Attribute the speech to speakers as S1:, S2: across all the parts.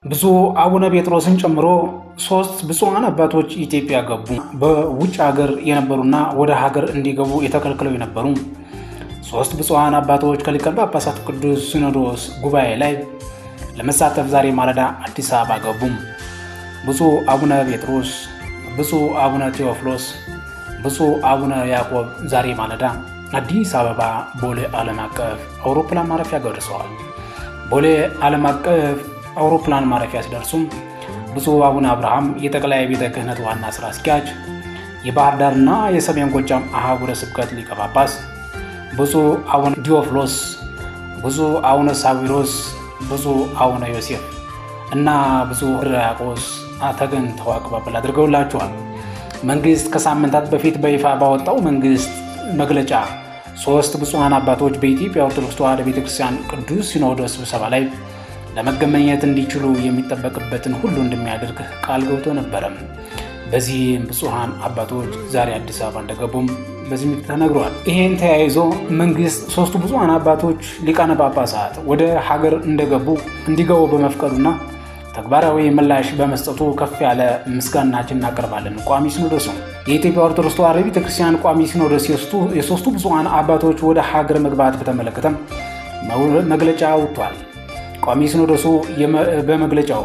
S1: ብፁዕ አቡነ ጴጥሮስን ጨምሮ ሶስት ብፁዓን አባቶች ኢትዮጵያ ገቡ። በውጭ ሀገር የነበሩና ወደ ሀገር እንዲገቡ የተከልክለው የነበሩ ሶስት ብፁዓን አባቶች ከሊቃነ ጳጳሳት ቅዱስ ሲኖዶስ ጉባኤ ላይ ለመሳተፍ ዛሬ ማለዳ አዲስ አበባ ገቡ። ብፁዕ አቡነ ጴጥሮስ፣ ብፁዕ አቡነ ቴዎፍሎስ፣ ብፁዕ አቡነ ያዕቆብ ዛሬ ማለዳ አዲስ አበባ ቦሌ ዓለም አቀፍ አውሮፕላን ማረፊያ ደርሰዋል። ቦሌ ዓለም አቀፍ አውሮፕላን ማረፊያ ሲደርሱም ብፁዕ አቡነ አብርሃም የጠቅላይ ቤተ ክህነት ዋና ስራ አስኪያጅ፣ የባህር ዳርና የሰሜን ጎጃም አህጉረ ስብከት ሊቀ ጳጳስ፣ ብፁዕ አቡነ ዲዮፍሎስ፣ ብፁዕ አቡነ ሳዊሮስ፣ ብፁዕ አቡነ ዮሴፍ እና ብፁዕ ሕርያቆስ ተገኝተው አቀባበል አድርገውላቸዋል። መንግስት ከሳምንታት በፊት በይፋ ባወጣው መንግስት መግለጫ ሶስት ብፁዓን አባቶች በኢትዮጵያ ኦርቶዶክስ ተዋሕዶ ቤተክርስቲያን ቅዱስ ሲኖዶስ ስብሰባ ላይ ለመገኘት እንዲችሉ የሚጠበቅበትን ሁሉ እንደሚያደርግ ቃል ገብቶ ነበረ። በዚህም ብፁዓን አባቶች ዛሬ አዲስ አበባ እንደገቡም በዚህ ተነግሯል። ይህን ተያይዞ መንግስት ሶስቱ ብፁዓን አባቶች ሊቃነ ጳጳሳት ወደ ሀገር እንደገቡ እንዲገቡ በመፍቀዱና ተግባራዊ ምላሽ በመስጠቱ ከፍ ያለ ምስጋናችን እናቀርባለን። ቋሚ ሲኖዶሱ የኢትዮጵያ ኦርቶዶክስ ተዋሕዶ ቤተክርስቲያን ቋሚ ሲኖዶስ የሶስቱ ብፁዓን አባቶች ወደ ሀገር መግባት በተመለከተ መግለጫ አውጥቷል። ቋሚ ሲኖዶሱ በመግለጫው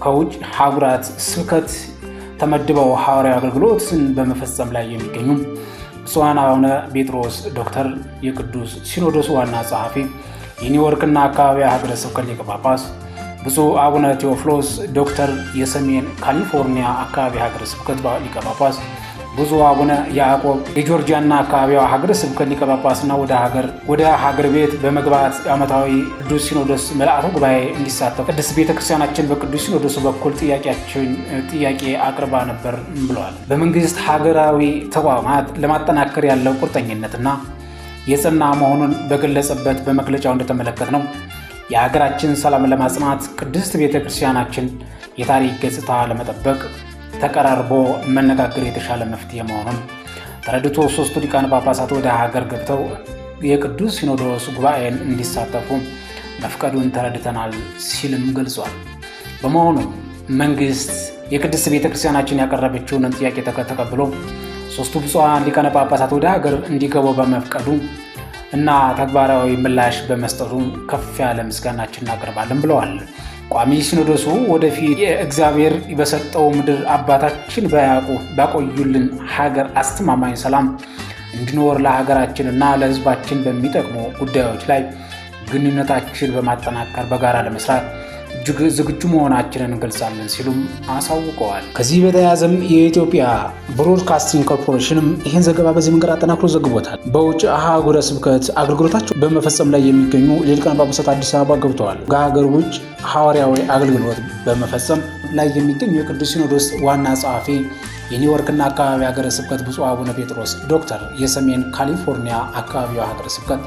S1: ከውጭ ሀገራት ስብከት ተመድበው ሐዋርያዊ አገልግሎትን በመፈጸም ላይ የሚገኙ ብፁዓን አቡነ ጴጥሮስ ዶክተር የቅዱስ ሲኖዶሱ ዋና ጸሐፊ፣ የኒውዮርክና አካባቢ ሀገረ ስብከት ሊቀ ጳጳስ፣ ብፁዕ አቡነ ቴዎፍሎስ ዶክተር የሰሜን ካሊፎርኒያ አካባቢ ሀገረ ስብከት ሊቀ ጳጳስ፣ ብፁዕ አቡነ ያዕቆብ የጆርጂያና አካባቢዋ ሀገረ ስብከት ሊቀ ጳጳስና ወደ ሀገር ቤት በመግባት ዓመታዊ ቅዱስ ሲኖዶስ ምልአተ ጉባኤ እንዲሳተፍ ቅድስት ቤተ ክርስቲያናችን በቅዱስ ሲኖዶሱ በኩል ጥያቄ አቅርባ ነበር ብለዋል። በመንግስት ሀገራዊ ተቋማት ለማጠናከር ያለው ቁርጠኝነትና የጸና መሆኑን በገለጸበት በመግለጫው እንደተመለከት ነው የሀገራችን ሰላም ለማጽናት ቅድስት ቤተ ክርስቲያናችን የታሪክ ገጽታ ለመጠበቅ ተቀራርቦ መነጋገር የተሻለ መፍትሄ መሆኑን ተረድቶ ሶስቱ ሊቃነ ጳጳሳት ወደ ሀገር ገብተው የቅዱስ ሲኖዶስ ጉባኤን እንዲሳተፉ መፍቀዱን ተረድተናል ሲልም ገልጿል። በመሆኑ መንግስት የቅድስት ቤተክርስቲያናችን ያቀረበችውን ጥያቄ ተቀብሎ ሶስቱ ብፁዓን ሊቃነ ጳጳሳት ወደ ሀገር እንዲገቡ በመፍቀዱ እና ተግባራዊ ምላሽ በመስጠቱ ከፍ ያለ ምስጋናችን እናቀርባለን ብለዋል። ቋሚ ሲኖዶሱ ወደፊት የእግዚአብሔር በሰጠው ምድር አባታችን ባቆዩልን ሀገር አስተማማኝ ሰላም እንዲኖር ለሀገራችንና ለሕዝባችን በሚጠቅሙ ጉዳዮች ላይ ግንኙነታችን በማጠናከር በጋራ ለመስራት እጅግ ዝግጁ መሆናችንን እንገልጻለን ሲሉም አሳውቀዋል። ከዚህ በተያያዘም የኢትዮጵያ ብሮድካስቲንግ ኮርፖሬሽንም ይህን ዘገባ በዚህ መንገድ አጠናክሮ ዘግቦታል። በውጭ አህጉረ ስብከት አገልግሎታቸው በመፈጸም ላይ የሚገኙ ሊቃነ ጳጳሳት አዲስ አበባ ገብተዋል። ከሀገር ውጭ ሐዋርያዊ አገልግሎት በመፈጸም ላይ የሚገኙ የቅዱስ ሲኖዶስ ዋና ጸሐፊ፣ የኒውዮርክና አካባቢ ሀገረ ስብከት ብፁዕ አቡነ ጴጥሮስ ዶክተር፣ የሰሜን ካሊፎርኒያ አካባቢው ሀገረ ስብከት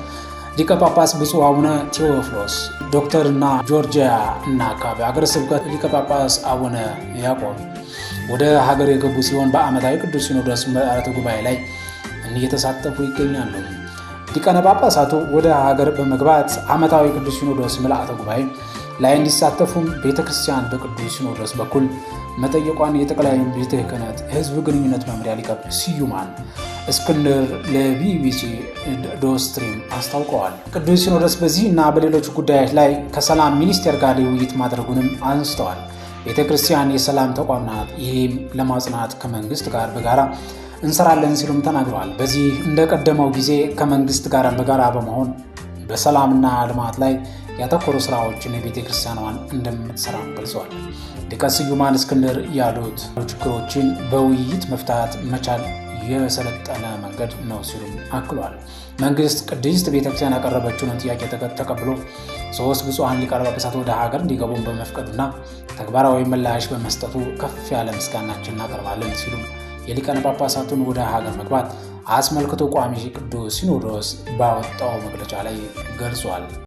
S1: ሊቀ ጳጳስ ብፁዕ አቡነ ቴዎፍሎስ ዶክተር እና ጆርጂያ እና አካባቢ ሀገረ ስብከት ሊቀ ጳጳስ አቡነ ያዕቆብ ወደ ሀገር የገቡ ሲሆን በዓመታዊ ቅዱስ ሲኖዶስ ምልዓተ ጉባኤ ላይ እየተሳተፉ ይገኛሉ። ሊቃነ ጳጳሳቱ ወደ ሀገር በመግባት ዓመታዊ ቅዱስ ሲኖዶስ ምልዓተ ጉባኤ ላይ እንዲሳተፉም ቤተክርስቲያን በቅዱስ ሲኖዶስ በኩል መጠየቋን የጠቅላይ ቤተ ክህነት ሕዝብ ግንኙነት መምሪያ ሊቀ ስዩማን እስክንድር ለቢቢሲ ዶስትሪም አስታውቀዋል። ቅዱስ ሲኖዶስ በዚህ እና በሌሎች ጉዳዮች ላይ ከሰላም ሚኒስቴር ጋር ውይይት ማድረጉንም አንስተዋል። ቤተ ክርስቲያን የሰላም ተቋም ናት። ይህም ለማጽናት ከመንግስት ጋር በጋራ እንሰራለን ሲሉም ተናግረዋል። በዚህ እንደቀደመው ጊዜ ከመንግስት ጋር በጋራ በመሆን በሰላምና ልማት ላይ ያተኮሩ ስራዎችን የቤተ ክርስቲያኗን እንደምትሰራም ገልጸዋል። ሊቀ ስዩማን እስክንድር ያሉት ችግሮችን በውይይት መፍታት መቻል የሰለጠነ መንገድ ነው ሲሉም አክሏል። መንግስት ቅድስት ቤተክርስቲያን ያቀረበችውን ጥያቄ ተቀብሎ ሶስት ብፁዓን ሊቃነ ጳጳሳት ወደ ሀገር እንዲገቡ በመፍቀዱና ተግባራዊ ምላሽ በመስጠቱ ከፍ ያለ ምስጋናችን እናቀርባለን ሲሉም የሊቃነ ጳጳሳቱን ወደ ሀገር መግባት አስመልክቶ ቋሚ ቅዱስ ሲኖዶስ ባወጣው መግለጫ ላይ ገልጿል።